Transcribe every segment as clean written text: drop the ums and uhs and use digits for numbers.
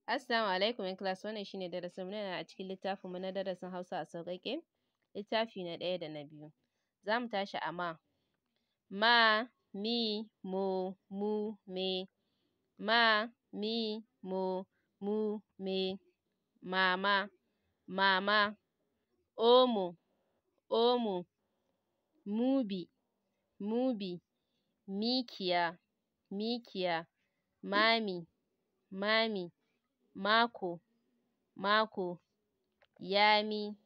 Assalamu alaikum ƴan class, wannan shine darasin mu na a cikin littafin mu na darasin Hausa a sauƙaƙe, littafi na ɗaya da na biyu. Zamu tashi a ma. Ma, mi, mo, mu, me. Ma, mi, mo, mu, me. Mama, mama. Omo, omo. Mubi, mubi. Mikiya, mikiya. Mami, mami. Mako, mako. Yami,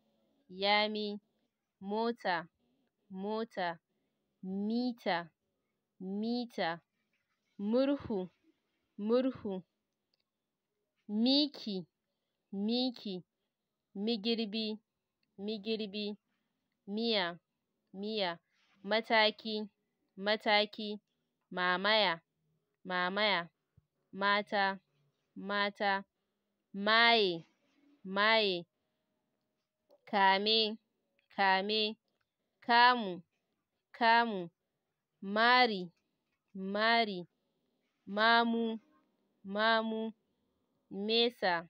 yami. Mota, mota. Mita, mita. Murhu, murhu. Miki, miki. Migirbi, migirbi. Miya, miya. Mataki, mataki. Mamaya, mamaya. Mata, mata. Maye, maye. Kame, kame. Kamu, kamu. Mari, mari. Mamu, mamu. Mesa,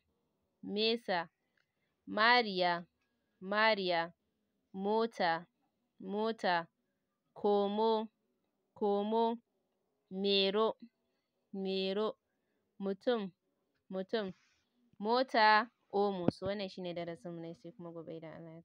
mesa. Mariya, mariya. Mota, mota. Komo, komo. Mero, mero. Mutum, mutum. Mota, omo. So wannan shine darasin mu na yau, sai kuma gobe idan Allah ya.